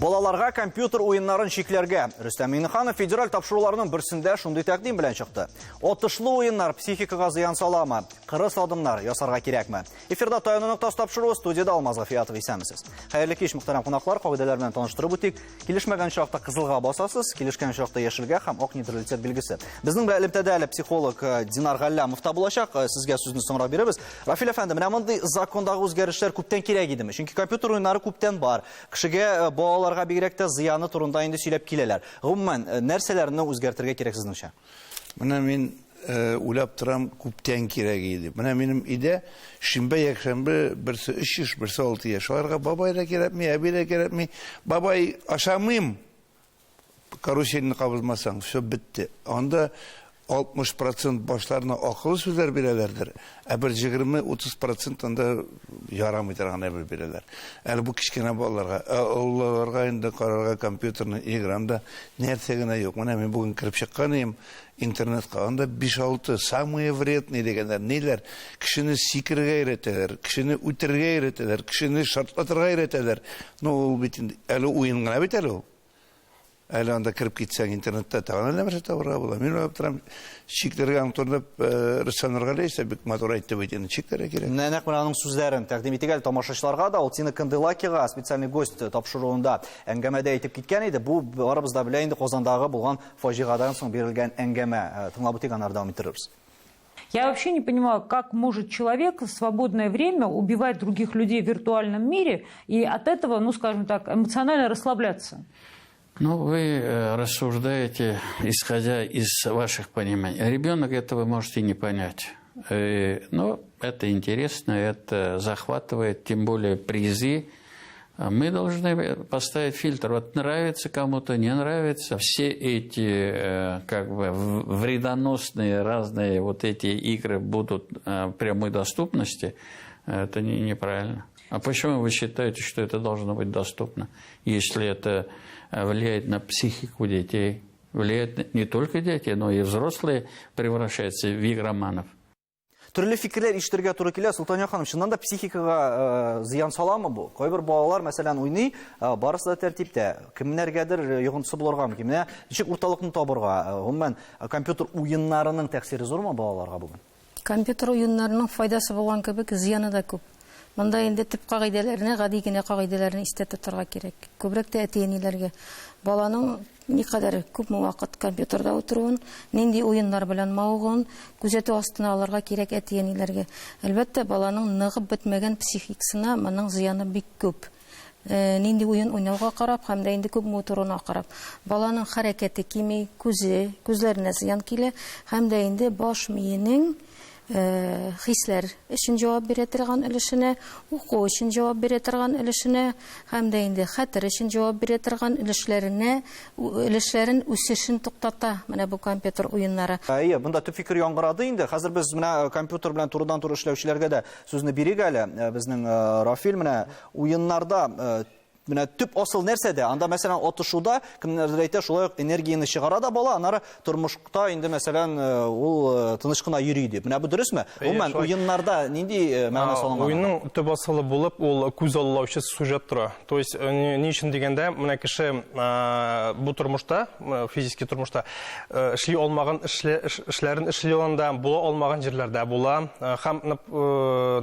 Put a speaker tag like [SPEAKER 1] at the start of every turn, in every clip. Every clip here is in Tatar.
[SPEAKER 1] Балаларга компьютер уеннарын чикләргә. Рөстәм Миңнеханов федераль тапшыруларның берсендә шундый тәкъдим белән чыкты. Отышлы уеннар психикага зыян саламы? Кырыс адымнар ясарга кирәкме? Эфирда Таяну ноктасы тапшыруы, студиядә Алмаз Гафиятов, исәнмесез. Хәерле кич, мөхтәрәм кунаклар, кагыйдәләр белән таныштырып үтик. Килешмәгән чакта кызылга басасыз, килешкән чакта яшелгә һәм ак нейтралитет билгесе. Безнең белән элемтәдә әле психолог э, Динар Галләмов та булачак. Э, сезгә сүзне соңрак бирәбез. Рафил әфәнде, менә мондый закондагы үзгәрешләр күптән кирәк идеме? Чөнки компьютер уеннары күптән бар. Кешегә, э, балаларга бигрәк тә зыяны турында инде сөйләп киләләр. Гомумән, нәрсәләрне үзгәртергә кирәк сезнеңчә?
[SPEAKER 2] Менә мин э, уйлап торам, күптән кирәк иде. Менә минем өйдә шимбә, якшәмбе берсе 3 яшь, берсе 6 яшь. Аларга бабай да кирәкми, әби дә кирәкми. Бабай ашамыйм, карусельне кабызмасаң, все бетте. Анда 60 процент башларына акыллы сүзләр бирәләрдер, ә бер 20-30 процент анда ярамый торган әйбер бирәләр. Әле бу кечкенә балаларга, ә олыларга инде карарга компьютерны, игранда нәрсә генә юк. Менә мин бүген кереп чыккан идем интернетка, анда 5-6 самые вредные дигәннәр, ниләр, кешене сикерергә өйрәтәләр, кешене үтерергә өйрәтәләр, кешене шартлатырга өйрәтәләр. Ну, ул бит инде әле уен гына бит әле ул. Әле анда кереп китсәң, интернетта тагын әллә нәрсә табырга була. Мин уйлап торам, чикләргә аның турында э, Рөстәм Нургалиевич та бик матур әйтте бит инде, чикләргә кирәк.
[SPEAKER 1] Менә нәкъ менә аның сүзләрен тәкъдим итик әле тамашачыларга да. Ул Тина Канделакига специальный гость тапшыруында әңгәмәдә әйтеп киткән иде. Бу барыбыз да белә инде Казандагы булган фаҗигадан соң бирелгән әңгәмә. Э, тыңлап үтик, аннары дәвам иттерербез.
[SPEAKER 3] Я вообще не понимаю, как может человек в свободное время убивать других людей в виртуальном мире и от этого, ну, скажем так, эмоционально расслабляться.
[SPEAKER 4] Ну, вы э, рассуждаете, исходя из ваших пониманий. Ребенок этого может и не понять. Э, но это интересно, это захватывает, тем более призы. Мы должны поставить фильтр. Вот нравится кому-то, не нравится. Все эти э, как бы вредоносные разные вот эти игры будут в прямой доступности. Это не, неправильно. А почему вы считаете, что это должно быть доступно, если это влияет на психику детей? Влияет не только дети, но и взрослые превращаются в игроманов.
[SPEAKER 1] Төрле фикерләр ишетергә туры килә. Солтания ханым, чыннан да психикага э, зыян саламы бу? Кайбер балалар, мәсәлән, уйный, э, барысы да тәртиптә. Кемнәргәдер э, йогынтысы булырга мөмкин. Менә ничек урталыкны табырга? Гомумән, компьютер уеннарының тәэсире зурмы балаларга бүген?
[SPEAKER 5] Компьютер уеннарының файдасы булган кебек, зыяны да күп. Монда инде төп кагыйдәләрне, гади генә кагыйдәләрне истә тотарга кирәк. Күбрәк тә әти-әниләргә. Баланың никадәр күпме вакыт компьютерда утыруын, нинди уеннар белән мавыгуын күзәтү астына алырга кирәк әти-әниләргә. Әлбәттә, баланың ныгып бетмәгән психикасына моның зыяны бик күп. Э, нинди уен уйнауга карап һәм дә инде күпме утыруына карап. Баланың хәрәкәте кими, күзе, күзләренә зыян килә һәм дә инде баш миенең э, хисләр өчен җавап бирә торган өлешенә, уку өчен җавап бирә торган өлешенә һәм дә инде хәтер өчен җавап бирә торган өлешләренә, өлешләрен үсешен туктата менә бу компьютер уеннары.
[SPEAKER 1] Әйе, монда төп фикер яңгырады инде. Хәзер без менә компьютер белән турыдан-туры эшләүчеләргә дә сүзне бирик әле. Э, безнең э, Рафил менә уеннарда э, менә төп асыл нәрсәдә? Анда, мәсәлән, атышуда кемнәрдер әйтә, шулай ук энергияне чыгара да бала, аннары тормышта инде, мәсәлән, э, ул э, тыныч кына йөри дип. Менә бу дөресме? Гомумән, уеннарда нинди мәгънә салынган?
[SPEAKER 6] Уенның төп асылы булып ул күз аллаучы сюжет тора. То есть, ни өчен дигәндә, менә кеше бу тормышта, физический тормышта эшли алмаган эшләрен эшли анда, була алмаган җирләрдә була. Һәм,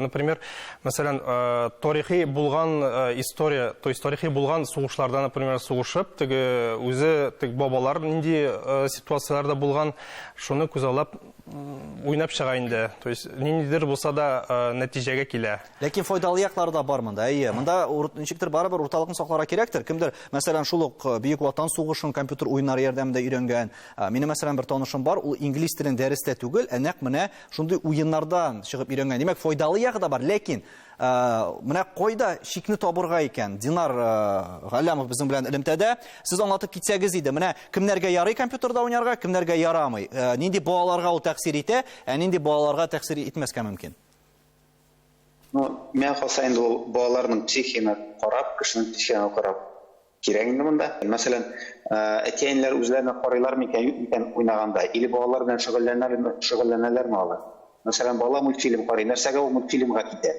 [SPEAKER 6] например, Мәсәлән, э, тарихи булган э, история, то есть тарихи булган сугышларда, например, сугышып, теге үзе теге бабалар нинди э, ситуацияләрдә булган, шуны күзаллап уйнап чыга инде. То есть ниндидер булса да нәтиҗәгә килә.
[SPEAKER 1] Ләкин файдалы яклары да бар монда. Әйе, монда ничектер барыбер урталыкны сакларга кирәктер. Кемдер, мәсәлән, шул ук Бөек Ватан сугышын компьютер уеннары ярдәмендә өйрәнгән. Минем, мәсәлән, бер танышым бар, ул инглиз телен дәрестә түгел, ә нәкъ менә Шундый уеннардан чыгып өйрәнгән. Димәк, файдалы ягы да бар, ләкин э, менә кайда чикне табырга икән? Динар э, Галләмов безнең белән элемтәдә. Сез аңлатып китсәгез иде, менә кемнәргә ярый компьютерда уйнарга, кемнәргә ярамый? Э, нинди балаларга ул тәэсир итә, ә нинди балаларга тәэсир итмәскә мөмкин?
[SPEAKER 7] Ну, миңа калса инде ул балаларның психигына карап, кешенең психигына карап кирәк инде монда. Мәсәлән, әти-әниләр үзләренә карыйлар микән, юк микән уйнаганда, или балалар белән шөгыльләнәләрме, шөгыльләнәләрме алар? Мәсәлән, бала мультфильм карый, нәрсәгә ул мультфильмга китә?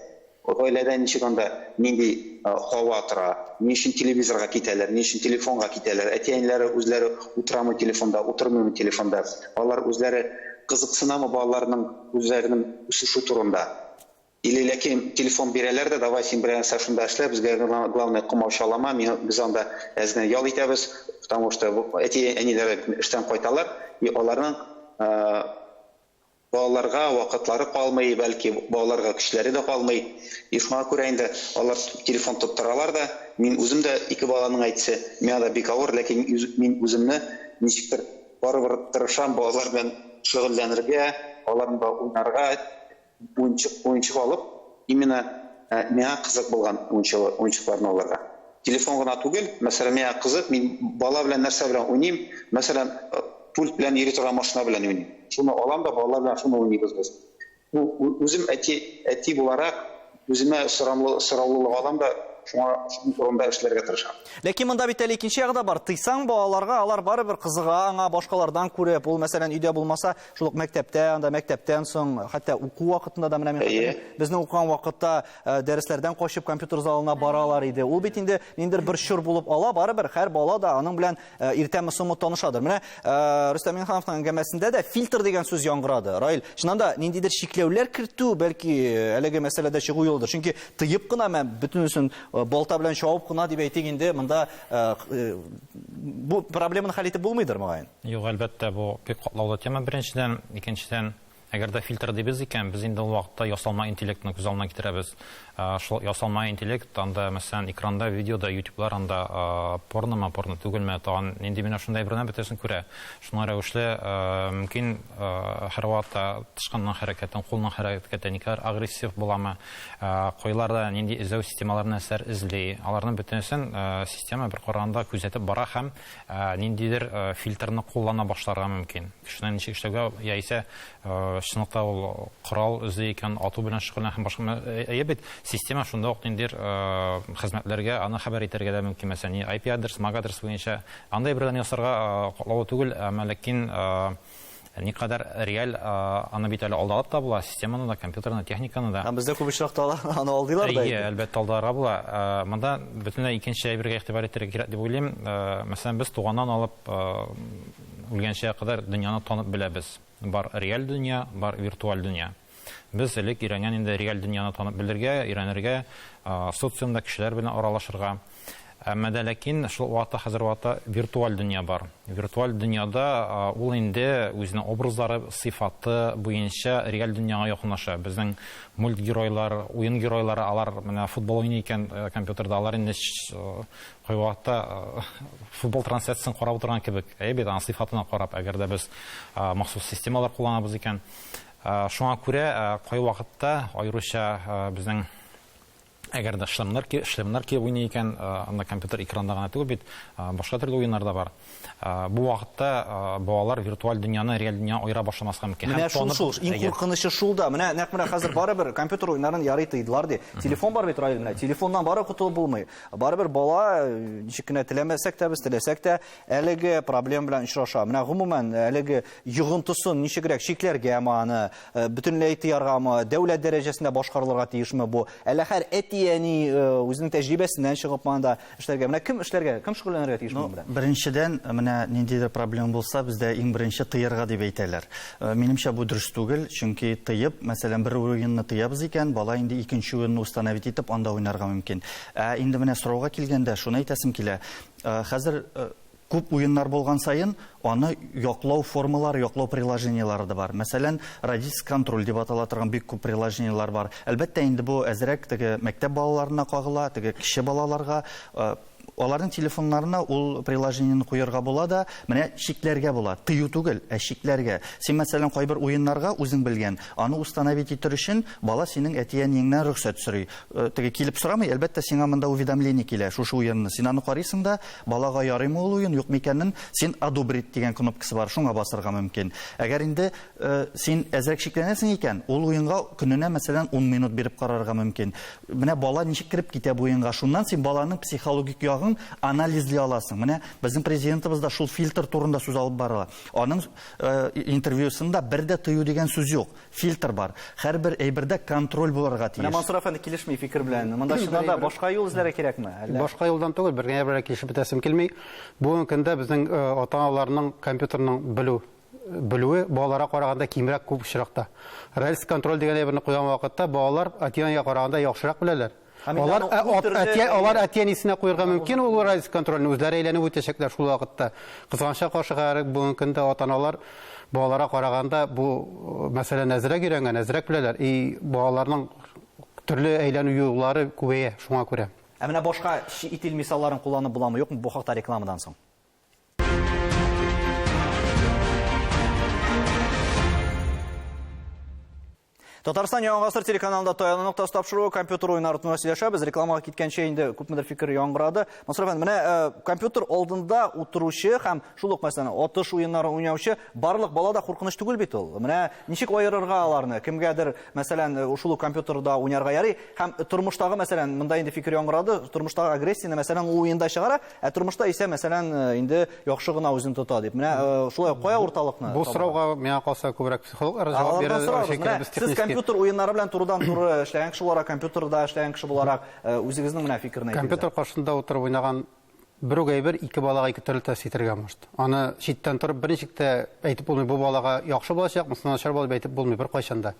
[SPEAKER 7] Гаиләдә ничек анда нинди һава тора, ни өчен телевизорга китәләр, ни өчен телефонга китәләр, әти-әниләре үзләре утырамы телефонда, утырмыймы телефонда, алар үзләре кызыксынамы балаларының үзләренең үсеше турында. Или ләкин телефон бирәләр дә, давай син берәр нәрсә шунда эшлә, безгә главное комачаулама, без анда әз генә ял итәбез, потому что әти-әниләре эштән кайталар, и аларның балаларга вакытлары калмый, бәлки балаларга көчләре дә калмый. И шуңа күрә инде алар телефон тоттыралар да, мин үзем дә ике баланың әтисе, миңа да бик авыр, ләкин мин үземне ничектер барыбер тырышам балалар белән шөгыльләнергә, алар белән уйнарга, уенчык алып, именно миңа кызык булган уенчыкларны алырга. Телефон гына түгел, мәсәлән, миңа кызык, мин бала белән нәрсә белән уйныйм, мәсәлән, пульт белән йөри торган машина белән уйныйм. Шуны алам да балалар белән шуны уйныйбыз без. Үзем әти буларак, үземә сораулылык алам да, шуңа шуның турында эшләргә тырышам.
[SPEAKER 1] Ләкин монда бит әле икенче ягы да бар. Тыйсаң балаларга, алар барыбер кызыга аңа башкалардан күреп, ул мәсәлән өйдә булмаса, шул ук мәктәптә, анда мәктәптән соң, хәтта уку вакытында да менә мин хәтерлим, безнең укыган вакытта дәресләрдән качып компьютер залына баралар иде. Ул бит инде ниндидер бер чор булып ала, барыбер һәр бала да аның белән иртәме соңмы танышадыр. Менә Рөстәм Миңнехановның әңгәмәсендә дә фильтр дигән сүз яңгырады. Раил, чыннан да ниндидер чикләүләр кертү бәлки әлеге мәсьәләдә чыгу юлыдыр. Чөнки тыеп кына мә бөтенесен балта белән чабып кына дип әйтик инде, монда бу проблеманы хәл итеп булмыйдыр, мөгаен.
[SPEAKER 8] Юк, әлбәттә, бу бик катлаулы тема беренчедән, икенчедән, әгәр дә фильтр дибез икән, без инде ул вакытта ясалма интеллектны күз алдына китерәбез. Шул ясалма интеллект анда, мәсәлән, экранда, видеода, ютублар анда порномы, порно түгелме, тагын нинди менә шундай әйберне бөтәсен күрә. Шуңа рәвешле мөмкин һәрвакытта тычканның хәрәкәтен, кулның хәрәкәтен, никадәр агрессив буламы, кайларда нинди эзләү системалары нәрсәләр эзли, аларның бөтенесен система бер караганда күзәтеп бара һәм ниндидер фильтрны куллана башларга мөмкин. Кешенең ничек эшләүгә, яисә чынлыкта ул корал эзли икән, ату белән шөгыльләнә һәм башка. Әйе бит, система шунда ук ниндидер хезмәтләргә аны хәбәр итәргә дә мөмкин. Мәсәлән, IP адрес, MAC адрес буенча андай әйберләрне ясарга катлаулы түгел, әмма ләкин никадәр реаль аны бит әле алдалап та була, системаны да, компьютерны, техниканы да.
[SPEAKER 1] Һәм бездә күп очракта аны алдыйлар да.
[SPEAKER 8] Әйе, әлбәттә алдарга була. Монда бөтенләй икенче әйбергә игътибар итәргә кирәк дип уйлыйм. Мәсәлән, без туганнан алып үлгәнчә кадәр дөньяны танып беләбез. Бар реаль дөнья, бар виртуаль дөнья. Без элек өйрәнгән инде реаль дөньяны танып белергә, өйрәнергә, социумда кешеләр белән аралашырга. Әмма дә ләкин шул вакытта, хәзер вакытта виртуаль дөнья бар. Виртуаль дөньяда ул инде үзенең образлары, сыйфаты буенча реаль дөньяга якынлаша. Безнең мультгеройлар, уен геройлары, алар менә футбол уйный икән компьютерда, алар инде кайвакытта футбол трансляциясен карап утырган кебек. Әйе бит, аның сыйфатына карап, әгәр дә без махсус системалар кулланабыз икән. Шуңа күрә кайвакытта аеруча безнең әгәр дә шлемнар киеп уйный икән, анда компьютер экранда гына түгел бит, башка төрле уеннар да бар. Бу вакытта балалар виртуаль дөньяны реаль дөньядан аера башламаска мөмкин.
[SPEAKER 1] Менә шул, иң куркынычы шул да. Менә нәкъ менә хәзер барыбер компьютер уеннарын ярый тыйдылар ди. Телефон бар бит, Раил, менә телефоннан бары котылып булмый. Барыбер бала ничек кенә теләмәсәк тә, без теләсәк тә, әлеге проблема белән очраша. Менә гомумән әлеге йогынтысын ничегрәк чикләргәме аны, бөтенләй тыяргамы, дәүләт дәрәҗәсендә башкарылырга тиешме бу? Әллә һәр әти-әни үзенең тәҗрибәсеннән чыгып анда эшләргә? Менә кем эшләргә, кем шөгыльләнергә тиеш моның белән?
[SPEAKER 9] Беренчедән, менә ниндидер проблема булса, бездә иң беренче тыярга дип әйтәләр. Минемчә, бу дөрес түгел, чөнки тыеп, мәсәлән, бер уенны тыябыз икән, бала инде икенче уенны установить итеп анда уйнарга мөмкин. Ә инде менә сорауга килгәндә, шуны әйтәсем килә. Хәзер күп уеннар булган саен, аны яклау формалары, яклау приложениелары да бар. Мәсәлән, родительский контроль дип атала торган бик күп приложениелар бар. Әлбәттә, инде бу әзрәк теге мәктәп балаларына кагыла, теге кече балаларга, аларның телефоннарына ул приложениене куярга була да, менә чикләргә була. Тыю түгел, ә чикләргә. Син, мәсәлән, кайбер уеннарга үзең белгән, аны установить итер өчен бала синең әти-әниеңнән рөхсәт сорый. Теге килеп сорамый, әлбәттә, сиңа монда уведомление килә, шушы уенны. Син аны карыйсың да, балага ярыймы ул уен, юк микәнен, син одобрить дигән кнопкасы бар, шуңа басарга мөмкин. Әгәр инде син әзрәк шикләнәсең икән, ул уенга көненә, мәсәлән, 10 минут биреп карарга мөмкин. Менә бала ничек кереп китә бу уенга, шуннан син баланың психологик ягын анализлый аласың. Менә безнең президентыбыз да шул фильтр турында сүз алып бара. Аның интервьюсында бер дә тыю дигән сүз юк. Фильтр бар. Һәрбер әйбердә контроль булырга тиеш.
[SPEAKER 1] Менә Мансур әфәнде килешми фикер белән. Монда чыннан да башка юл эзләргә кирәкме? Әллә?
[SPEAKER 10] Башка юлдан түгел, бер генә белән килешеп бетәсем килми. Бүгенге көндә безнең ата-аналарның компьютерның белү белүе балаларга караганда кимрәк күп очракта. Рельс контроль дигән әйберне куйган вакытта балалар әти-әнигә караганда яхшырак беләләр. Алар әти алар әти-әнисенә куярга мөмкин ул рельс контрольне, үзләре әйләнеп үтәчәкләр шул вакытта. Кызганычка каршы, хәзер бүгенге көндә ата-аналар балаларга караганда бу мәсьәләне әзрәк өйрәнгән, әзрәк беләләр. И балаларның төрле әйләнү юллары күбәя шуңа күрә.
[SPEAKER 1] Ә менә башка чит ил мисалларын кулланып буламы, юкмы? Бу хакта рекламадан соң. Татарстан Яңа Гасыр телеканалында Таяну ноктасы тапшыруы компьютер уеннары турында сөйләшәбез. Рекламага киткәнче инде күпмедер фикер яңгырады. Мансур әфәнде, менә компьютер алдында утыручы һәм шул ук, мәсәлән, атыш уеннары уйнаучы барлык бала да куркыныч түгел бит ул. Менә ничек аерырга аларны? Кемгәдер, мәсәлән, шул ук компьютерда уйнарга ярый һәм тормыштагы, мәсәлән, монда инде фикер яңгырады, тормыштагы агрессияне, мәсәлән, ул уенда чыгара, ә тормышта исә, мәсәлән, инде яхшы гына үзен тота дип. Менә шулай кая урталыкны?
[SPEAKER 10] Бу сорауга миңа калса күбрәк психологлар җавап бирә.
[SPEAKER 1] Сез компьютер уеннары белән турыдан-туры эшләгән кеше буларак, компьютерда эшләгән кеше буларак, үзегезнең менә фикерне әйтегез.
[SPEAKER 10] Компьютер каршында утырып уйнаган бер үк әйбер ике балага ике төрле тәэсир итәргә может. Аны читтән торып берничек тә әйтеп булмый, бу балага яхшы булачак, монысы начар була дип әйтеп булмый беркайчан да.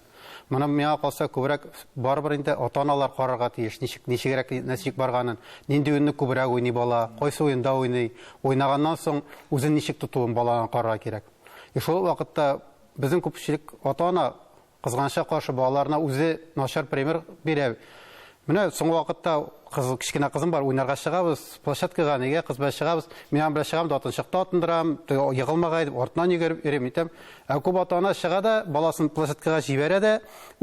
[SPEAKER 10] Моны миңа калса күбрәк барыбер инде ата-аналар карарга тиеш, ничек, ничегрәк, ничек барганын, нинди уенны күбрәк уйный бала, кайсы уенда уйный, уйнаганнан соң үзен ничек тотуын баланың карарга кирәк. И шул вакытта безнең күпчелек ата-ана кызганычка каршы балаларына үзе начар пример бирә. Менә соңгы вакытта кыз, кечкенә кызым бар, уйнарга чыгабыз, площадкага, нигә кыз белән чыгабыз. Мин аның белән чыгам да атын атындырам, егылмагай дип артыннан йөгереп йөрим итәм. Ә күп ата-ана чыга да баласын площадкага җибәрә дә,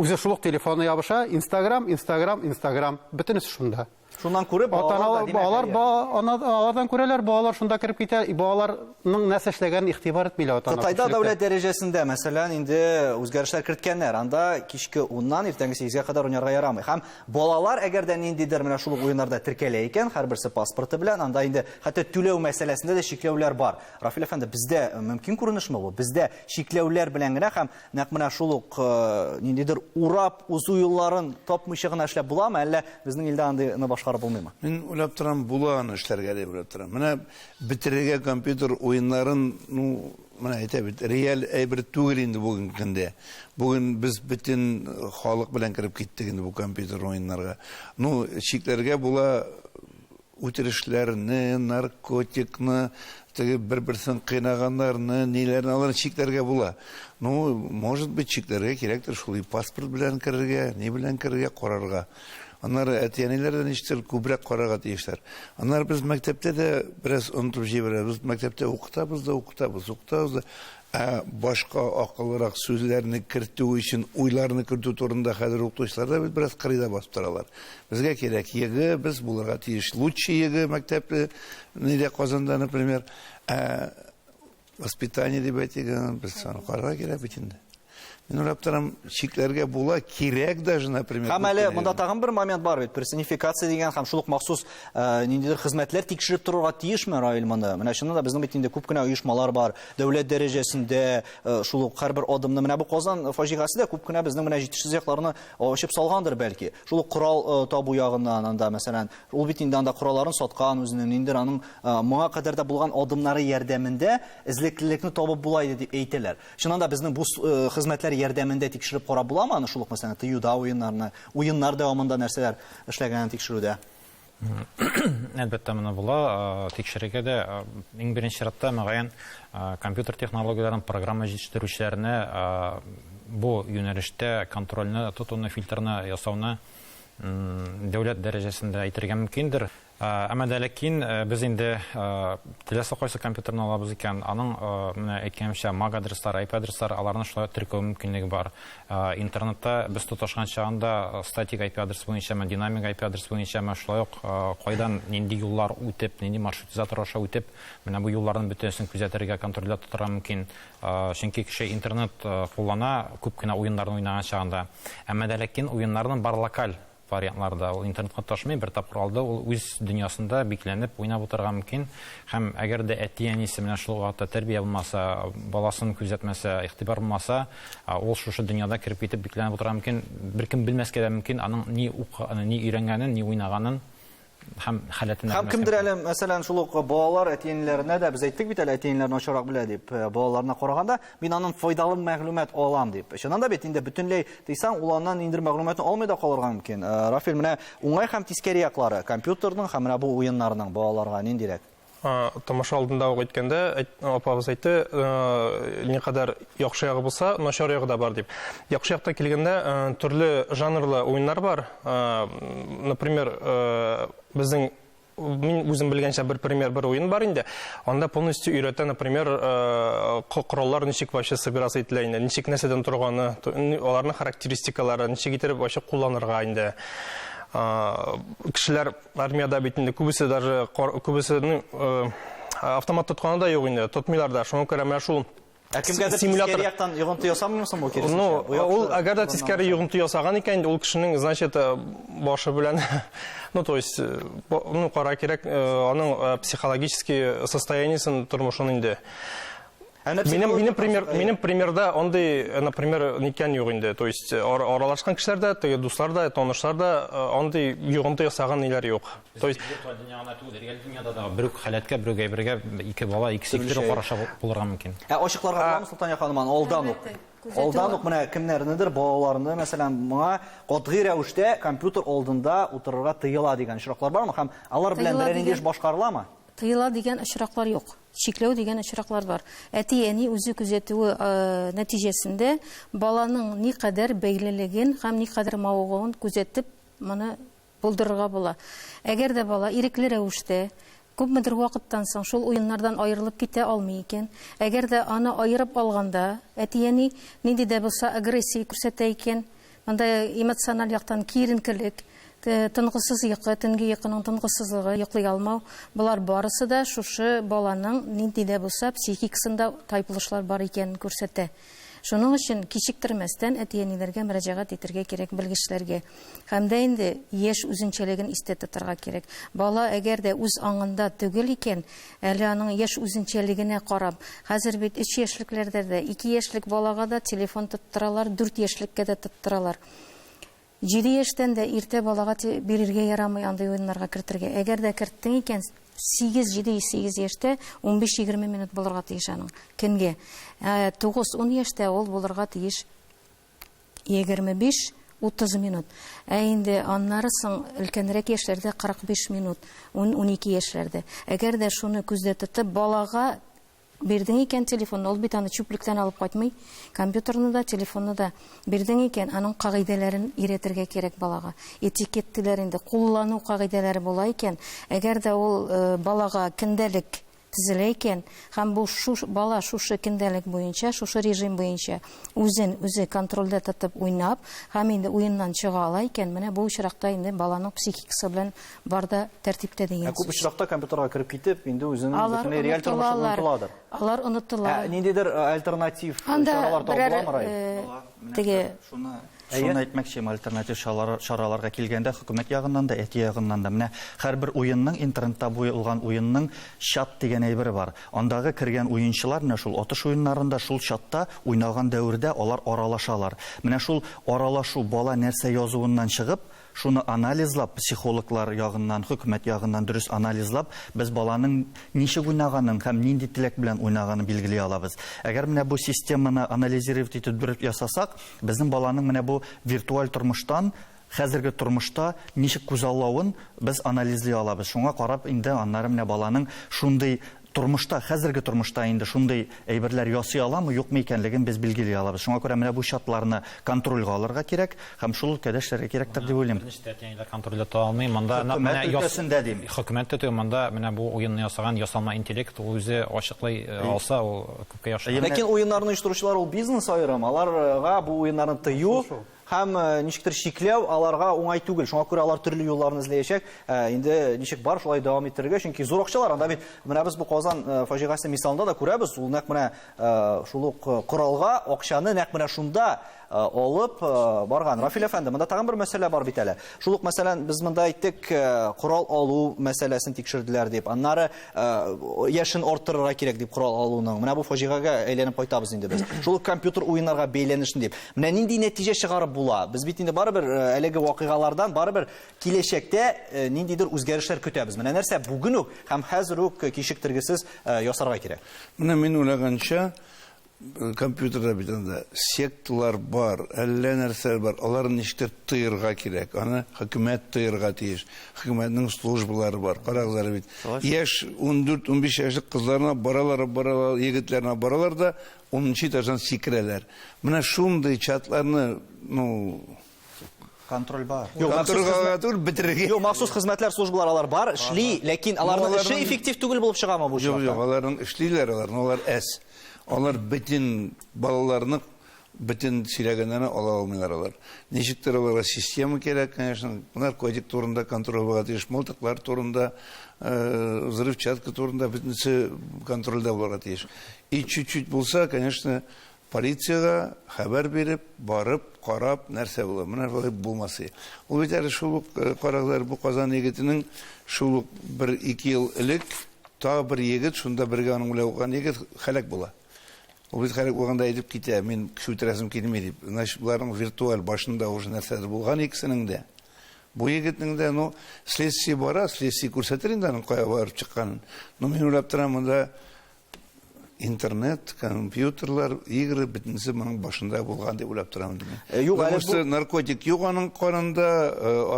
[SPEAKER 10] үзе шул ук телефонына ябыша, Инстаграм, Инстаграм, Инстаграм, бөтенесе шунда.
[SPEAKER 1] Шуннан күреп, балалар
[SPEAKER 10] алар алардан күрәләр, балалар шунда кереп китә, балаларның нәрсә эшләгәнен игътибар итмиләр ата-ана.
[SPEAKER 1] Кытайда дәүләт дәрәҗәсендә, мәсәлән, инде үзгәрешләр керткәннәр. Анда кичке 10-нан иртәнге 8-гә кадәр уйнарга ярамый. Һәм балалар әгәр дә ниндидер менә шул ук уеннарда теркәлә икән, һәрберсе паспорты белән, анда инде хәтта түләү мәсьәләсендә дә чикләүләр бар. Рафил әфәнде, бездә мөмкин күренешме бу? Бездә чикләүләр белән генә һәм нәкъ менә шул ук ниндидер урап узу юлларын тапмыйча гына эшләп буламы, әллә безнең илдә андыйны башкарып булмыймы?
[SPEAKER 2] Мин уйлап торам, була аны эшләргә дип уйлап торам. Менә бетерергә компьютер уеннарын, ну, менә әйтә бит, реаль әйбер түгел инде бүгенге көндә. Бүген без бөтен халык белән кереп киттек инде бу компьютер уеннарга. Ну, чикләргә була үтерешләрне, наркотикны, теге бер-берсен кыйнаганнарны, ниләрне аларны чикләргә була. Ну, может быть, чикләргә кирәктер шул паспорт белән керергә, ни белән керергә, карарга. Аннары әти-әниләр дә ничектер күбрәк карарга тиешләр. Аннары без мәктәптә дә бераз онытып җибәрәбез. Мәктәптә укытабыз да, укытабыз, укытабыз да. Ә башка акыллырак сүзләрне кертү өчен уйларны кертү турында хәзер укытучылар да бит бераз кырыйда басып торалар. Безгә кирәк ЕГЭ, без булырга тиеш лучший ЕГЭ мәктәпле, нидә Казанда, например. Ә воспитание дип әйтик, без аны карарга кирәк бит инде. Мин уйлап торам, чикләргә була, кирәк даже, например.
[SPEAKER 1] Һәм әле монда тагын бер момент бар бит, персонификация дигән һәм шул ук махсус ниндидер хезмәтләр тикшереп торырга тиешме, Раил, моны? Менә чыннан да безнең бит инде күп кенә оешмалар бар, дәүләт дәрәҗәсендә шул ук һәрбер адымны. Менә бу Казан фаҗигасе дә күп кенә безнең менә җитешсез якларны ачып салгандыр бәлки. Шул ук корал табу ягыннан анда, мәсәлән, ул бит инде анда коралларын саткан үзенең, ниндидер аның моңа кадәр дә булган адымнары ярдәмендә эзлеклелекне табып була иде дип әйтәләр. Чыннан да безнең бу хезмәтләр ярдәмендә тикшереп карап буламы аны шул ук, мәсәлән, тыюда уеннарны, уеннар дәвамында нәрсәләр эшләгәнен тикшерүдә?
[SPEAKER 8] Әлбәттә, моны була тикшерергә дә. Иң беренче чиратта, мөгаен, компьютер технологияләрен, программа җитештерүчеләрне бу юнәлештә контрольне тотуны, фильтрны ясауны дәүләт дәрәҗәсендә әйтергә мөмкиндер. Әмма дә ләкин без инде теләсә кайсы компьютерны алабыз икән, аның менә әйткәнемчә MAC адреслары, IP адреслары, аларны шулай теркәү мөмкинлеге бар. Интернетта без тоташкан чагында статик IP адрес буенчамы, динамик IP адрес буенчамы, шулай ук кайдан нинди юллар үтеп, нинди маршрутизатор аша үтеп, менә бу юлларның бөтенесен күзәтергә, контрольдә тотарга мөмкин. Чөнки кеше интернет куллана күп кенә уеннарны уйнаган чагында. Әмма дә ләкин уеннарның бар локаль вариантлары да. Ул интернетка тоташмый, бер тапкыр алды, ул үз дөньясында бикләнеп уйнап утырырга мөмкин. Һәм әгәр дә әти-әнисе менә шул вакытта тәрбия булмаса, баласын күзәтмәсә, игътибар булмаса, ул шушы дөньяда кереп китеп бикләнеп утырырга мөмкин. Беркем белмәскә дә мөмкин аның ни ни өйрәнгәнен, ни уйнаганын һәм халәтен.
[SPEAKER 1] Һәм кемдер әле, мәсәлән, шул ук балалар әти-әниләренә дә, без әйттек бит әле, әти-әниләр начаррак белә дип, балаларына караганда, мин аннан файдалы мәгълүмат алам дип. Чыннан да бит инде бөтенләй тыйсаң, ул аннан ниндидер мәгълүматны алмый да калырга мөмкин. Рафил, менә уңай һәм тискәре яклары компьютерның һәм менә бу уеннарның балаларга ниндирәк?
[SPEAKER 6] Тамаша алдында ук әйткәндә, апабыз әйтте, никадәр яхшы ягы булса, начар ягы да бар дип. Яхшы якта килгәндә, төрле жанрлы уеннар бар. Например, безнең мин үзем белгәнчә бер пример, бер уен бар инде. Анда полностью өйрәтә, например, кораллар ничек вообще собираться ителә инде, ничек нәрсәдән торганы, аларның характеристикалары, ничек итеп вообще кулланырга инде. Кешеләр армияда бит инде күбесе даже күбесенең автомат тотканы да юк инде, тотмыйлар да. Шуңа күрә менә шул
[SPEAKER 1] Ә кемгәдер
[SPEAKER 6] симулятор
[SPEAKER 1] тискәре яктан йогынты ясамыймы соң бу киресенчә?
[SPEAKER 6] Ну,
[SPEAKER 1] Бу яхшы
[SPEAKER 6] ул әгәр дә тискәре
[SPEAKER 1] урыннан
[SPEAKER 6] йогынты ясаган икән, ул кешенең, значит, башы белән, ну, то есть, ну, кара кирәк, аның психологический состояниесен, тормышын инде.
[SPEAKER 1] Ә менә
[SPEAKER 6] Минем,
[SPEAKER 1] психологик
[SPEAKER 6] минем пример,
[SPEAKER 1] яктан,
[SPEAKER 6] минем примерда андый, например, ниткән юк инде. То есть, аралашкан кешеләр дә, теге дуслар да, танышлар да, андый йогынты ясаган ниләр юк. То есть
[SPEAKER 8] виртуаль дөньяда түгел, реаль дөньяда да бер үк халәткә, бер үк әйбергә ике бала, ике сиктерү караша булырга мөмкин.
[SPEAKER 1] Ә ачыкларга буламы, Солтания ханым, аны алдан ук? Алдан ук менә кемнәрнедер, балаларны, мәсәлән, моңа катгый рәвештә компьютер алдында утырырга тыела дигән очраклар бармы? Һәм алар белән
[SPEAKER 5] Тыела
[SPEAKER 1] берәр нинди эш
[SPEAKER 5] дигән
[SPEAKER 1] башкарыламы?
[SPEAKER 5] Тыела дигән очраклар юк. Чикләү дигән очраклар бар. Әти-әни үзе күзәтүе нәтиҗәсендә баланың никадәр бәйлелеген һәм никадәр мавыгуын күзәтеп, моны булдырырга була. Әгәр дә бала ирекле рәвештә күпмедер вакыттан соң шул уеннардан аерылып китә алмый икән, әгәр дә аны аерып алганда әти-әни нинди дә булса агрессия күрсәтә икән, монда эмоциональ яктан киеренкелек, тынгысыз йокы, төнге йокының тынгысызлыгы, йоклый алмау, болар барысы да шушы баланың нинди дә булса психикасында тайпылышлар бар икәнен күрсәтә. Шуның өчен кичектермәстән әти-әниләргә мөрәҗәгать итәргә кирәк белгечләргә. Һәм дә инде яшь үзенчәлеген истә тотарга кирәк. Бала әгәр дә үз аңында түгел икән, әле аның яшь үзенчәлегенә карап, хәзер бит 3 яшьлекләрдә дә, 2 яшьлек балага да телефон тоттыралар, 4 яшьлеккә дә тоттыралар. 7 яшьтән дә иртә балага бирергә ярамый андый уеннарга кертергә. Әгәр дә керттең икән, сигез, җиде, сигез яшьтә ун биш-егерме минут булырга тиеш аның көнгә. 9-10 яшьтә ул булырга тиеш егерме биш, утыз минут. Ә инде аннары соң өлкәнрәк яшьләрдә кырык биш минут, ун, унике яшьләрдә. Әгәр дә шуны күздә тотып, балага бирдең икән телефонны, ул бит аны чүплектән алып кайтмый, компьютерны да, телефонны да бирдең икән, аның кагыйдәләрен өйрәтергә кирәк балага. Этикет диләр инде, куллану кагыйдәләре була икән, әгәр дә ул балага көндәлек төзелә икән, һәм бу бала шушы көндәлек буенча, шушы режим буенча үзен үзе контрольдә тотып уйнап, һәм инде уеннан чыга ала икән, менә бу очракта инде баланың психикасы белән бар да тәртиптә дигән
[SPEAKER 1] Ә күп
[SPEAKER 5] сүз.
[SPEAKER 1] очракта компьютерга кереп китеп, инде үзенең
[SPEAKER 5] Алар
[SPEAKER 1] бөтенләй реаль тормышын
[SPEAKER 5] онытылалар.
[SPEAKER 1] онытыладыр.
[SPEAKER 5] Алар онытыла.
[SPEAKER 1] Ә ниндидер альтернатив
[SPEAKER 5] Анда
[SPEAKER 1] чаралар
[SPEAKER 5] берәр,
[SPEAKER 1] табыламы, Рай?
[SPEAKER 5] теге
[SPEAKER 9] Шуны әйтмәкче, альтернатив чараларга килгәндә, хөкүмәт ягыннан да, әти ягыннан да. Менә һәрбер уенның, интернетта буелган уенның чат дигән әйбере бар. Андагы кергән уенчылар менә шул атыш уеннарында, шул чатта уйнаган дәвердә алар аралашалар. Менә шул аралашу бала нәрсә язуыннан чыгып, шуны анализлап, психологлар ягыннан, хөкүмәт ягыннан дөрес анализлап, без баланың ничек уйнаганын һәм нинди теләк белән уйнаганын билгели алабыз. Әгәр менә бу системаны анализировать итеп дөрес ясасак, безнең баланың менә бу виртуаль тормыштан хәзерге тормышта ничек күзаллавын без анализлый алабыз. Шуңа карап инде аннары менә баланың шундый тормышта, хәзерге тормышта инде шундый әйберләр ясый аламы, юкмы икәнлеген без билгели алабыз. Шуңа күрә менә бу чатларны контрольгә алырга кирәк һәм шул өлкәдә эшләргә кирәктер дип уйлыйм.
[SPEAKER 8] Берничә әти-әниләр контрольдә тота алмый. Монда нәкъ
[SPEAKER 9] Хөкүмәт
[SPEAKER 8] менә яс-
[SPEAKER 9] өлкәсендә дим.
[SPEAKER 8] Хөкүмәт тә түгел, монда менә бу уенны ясаган ясалма интеллект ул үзе ачыклый алса, ул күпкә яхшырак.
[SPEAKER 1] Ләкин уеннарны оештыручылар ул бизнес аерым, аларга бу уеннарны тыю һәм ничектер чикләү аларга уңай түгел. Шуңа күрә алар төрле юлларны эзләячәк. Инде ничек бар, шулай дәвам иттерергә, чөнки зур акчалар анда бит. Менә без бу Казан фаҗигасе мисалында да күрәбез, ул нәкъ менә шул ук коралга акчаны нәкъ менә шунда алып барган. Рафил әфәнде, монда тагын бер мәсьәлә бар бит әле. Шул ук, мәсәлән, без монда әйттек, корал алу мәсьәләсен тикшерделәр дип. Аннары яшен арттырырга кирәк дип корал алуның. Менә бу фаҗигагә әйләнеп кайтабыз инде без. Шул ук компьютер уеннарга бәйләнешен дип. Менә нинди нәтиҗә чыгарып була? Без бит инде барыбер әлеге вакыйгалардан барыбер киләчәктә ниндидер үзгәрешләр көтәбез. Менә нәрсә бүген үк һәм хәзер үк кичектергесез ясарга кирәк.
[SPEAKER 2] Менә мин уйлаганча, компьютерда бит анда секталар бар, әллә нәрсәләр бар. Аларны ничектер тыерга кирәк. Аны хөкүмәт тыерга тиеш. Хөкүмәтнең службалары бар. Карагыз әле бит. Яшь 14-15 яшьлек кызларына баралар, баралар, егетләренә баралар да 10 этаждан сикерәләр. Менә шундый чатларны, ну,
[SPEAKER 9] контроль бар.
[SPEAKER 1] Юк, махсус
[SPEAKER 2] Контрольгә
[SPEAKER 1] хезмәт
[SPEAKER 2] түгел, бетерергә.
[SPEAKER 1] Юк, махсус хезмәтләр, службалар алар бар, эшли, ләкин аларның
[SPEAKER 2] Ну,
[SPEAKER 1] эше
[SPEAKER 2] аларның
[SPEAKER 1] эффектив түгел булып чыгамы бу
[SPEAKER 2] Юк,
[SPEAKER 1] очракта?
[SPEAKER 2] юк, аларның эшлиләр алар, но алар әз. Алар бөтен балаларны, бөтен сөйләгәннәрне ала алмыйлар алар. Ничектер аларга система кирәк, конечно, наркотик турында контроль булырга тиеш, мылтыклар турында, взрывчатка турында бөтенесе контрольдә булырга тиеш. И чуть-чуть булса, конечно, полициягә хәбәр биреп, барып, карап, нәрсә була. Менә шулай булмасы. Ул бит әле шул ук, карагызлар, бу Казан егетенең шул ук бер-ике ел элек тагы бер егет, шунда бергә аның белән укыган егет һәлак була. Ул бит һәлак булганда әйтеп китә, мин кеше үтерәсем килми дип. Значит, буларның виртуаль башында уже нәрсәләр булган икесенең дә. Бу егетнең дә, ну, следствие бара, следствие күрсәтер инде аның кая барып чыкканын. Но мин уйлап торам, монда интернет, компьютерлар, игры бөтенесе моның башында булган дип уйлап торам инде мин.
[SPEAKER 1] Юк, әле
[SPEAKER 2] Потому что
[SPEAKER 1] бу
[SPEAKER 2] наркотик юк аның канында,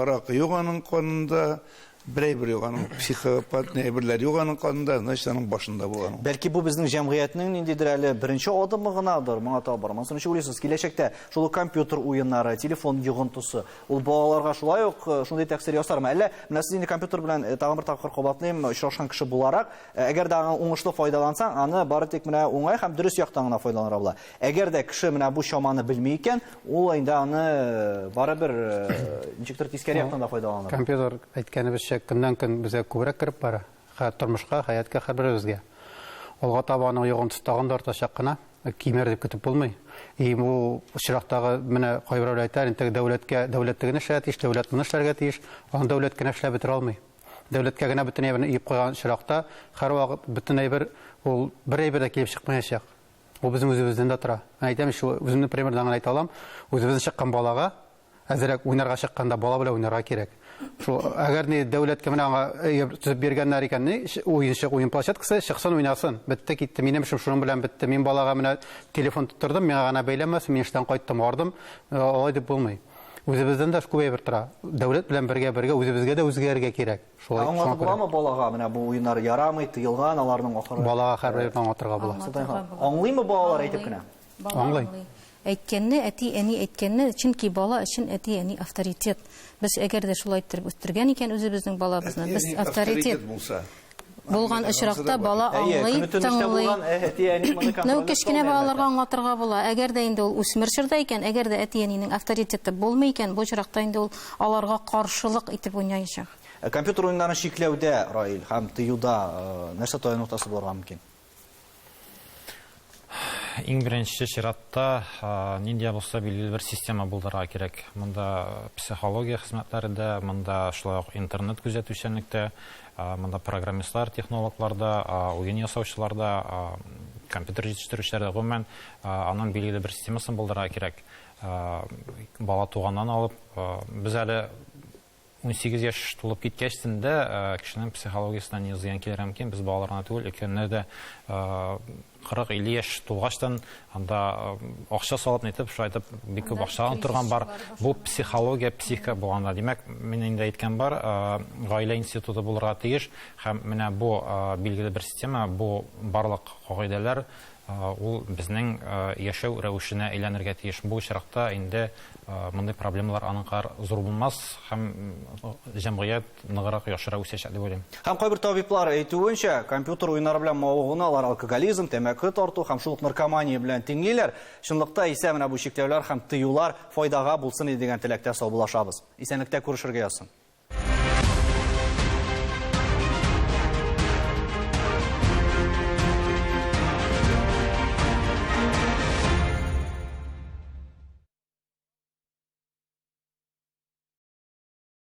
[SPEAKER 2] аракы юк аның канында, берәй бер юк аның, психопат әйберләр юк аның канында, значит, аның башында булган ул.
[SPEAKER 1] Бәлки бу безнең җәмгыятьнең ниндидер әле беренче адымы гынадыр, моңа таба бармасын. Монысын ничек уйлыйсыз? Киләчәктә шул ук компьютер уеннары, телефон йогынтысы, ул балаларга шулай ук шундый тәэсир ясармы? Әллә менә сез инде компьютер белән тагын бер тапкыр кабатлыйм, очрашкан кеше буларак, әгәр дә аңа уңышлы файдалансаң, аны бары тик менә уңай һәм дөрес яктан гына файдаланырга була. Әгәр дә кеше менә бу чаманы белми икән, ул инде аны барыбер ничектер тискәре яктан да файдаланыр.
[SPEAKER 10] Компьютер әйткәнебезчә көннән-көн безгә күбрәк кереп бара. Тормышка, хәятка һәрберебезгә. Алга таба аның йогынтысы тагын да артачак кына, кимер дип көтеп булмый. И бу очрактагы менә кайберәүләр әйтә, инде дәүләткә, дәүләт тегене эшләргә тиеш, дәүләт моны эшләргә тиеш, аны дәүләт кенә эшләп бетерә алмый. Дәүләткә генә бөтен әйберне өеп куйган очракта һәрвакыт бөтен әйбер ул бер әйбер дә килеп чыкмаячак. Ул безнең үзебездән дә тора. Мин әйтәм, шул үземнең примердан гына әйтә алам. Үзебездән чыккан балага әзрәк уйнарга чыкканда бала белән уйнарга кирәк. Шул әгәр ни дәүләткә менә аңа әйбер төзеп биргәннәр икән, ни уенчык, уен площадкасы, чыксын уйнасын. Бетте китте. Минем эшем шуның белән бетте. Мин балага менә телефон тоттырдым, миңа гына бәйләнмәсен, мин эштән кайттым, ардым. Алай дип булмый. Үзебездән дә күп әйбер тора. Дәүләт белән бергә-бергә үзебезгә дә үзгәрергә кирәк. Шулай,
[SPEAKER 1] Ә аңлатып
[SPEAKER 10] шуңа күрә.
[SPEAKER 1] буламы балага менә бу уеннар ярамый, тыелган, аларның ахыры?
[SPEAKER 10] Балага һәрбер әйберне аңлатырга була.
[SPEAKER 5] Аңлатырга була.
[SPEAKER 1] Аңлыймы балалар әйтеп кенә?
[SPEAKER 5] Бала
[SPEAKER 10] Аңлый.
[SPEAKER 5] аңлый. Әйткәнне, әти-әни әйткәнне, чөнки бала өчен әти-әни авторитет. Без әгәр дә шулай иттереп үстергән икән үзебезнең балабызны, без
[SPEAKER 2] Әти-әни
[SPEAKER 5] авторитет
[SPEAKER 2] авторитет булса.
[SPEAKER 5] булган очракта бала
[SPEAKER 1] Әйе,
[SPEAKER 5] аңлый,
[SPEAKER 1] көне төн эштә
[SPEAKER 5] тыңлый.
[SPEAKER 1] булган, әти-әни моны
[SPEAKER 5] Ну,
[SPEAKER 1] контрольдә
[SPEAKER 5] кечкенә
[SPEAKER 1] тоталмый,
[SPEAKER 5] балаларга
[SPEAKER 1] әлбәттә.
[SPEAKER 5] аңлатырга була. Әгәр дә инде ул үсмер чорда икән, әгәр дә әти-әнинең авторитеты булмый икән, бу очракта инде ул аларга каршылык итеп уйнаячак.
[SPEAKER 1] Компьютер уеннарын чикләүдә, Раил, һәм тыюда, нәрсә таяну ноктасы булырга мөмкин?
[SPEAKER 8] Иң беренче чиратта, нинди дә булса билгеле бер система булдырырга кирәк. Монда психология хезмәтләре дә, монда шулай ук интернет күзәтүчәнлектә, монда программистлар, технологлар да, уен ясаучылар да, компьютер җитештерүчеләр дә, гомумән, аның билгеле бер системасын булдырырга кирәк. Бала туганнан алып, без әле 18 яшь тулып киткәчтен дә кешенең психологиясенә ни зыян килергә мөмкин. Без балалар гына түгел, өлкәннәр дә 40-50 яшь тулгачтан анда акча салып нитеп, шулай итеп бик күп акча торган бар. Бу психология, психика булганда. Димәк, мин инде әйткән бар, гаилә институты булырга тиеш һәм менә бу билгеле бер система, бу барлык кагыйдәләр ул безнең яшәү рәвешенә әйләнергә тиеш. Бу очракта инде мондый проблемалар аның кадәр зур булмас һәм җәмгыять ныграк яхшырак үсәчәк дип уйлыйм.
[SPEAKER 1] Һәм кайбер табиблар әйтүенчә, компьютер уеннары белән мавыгуны алар алкоголизм, тәмәке тарту һәм шул ук наркомания белән тиңлиләр. Чынлыкта исә менә бу чикләүләр һәм тыюлар файдага булсын иде дигән теләктә саубуллашабыз. Исәнлектә күрешергә язсын.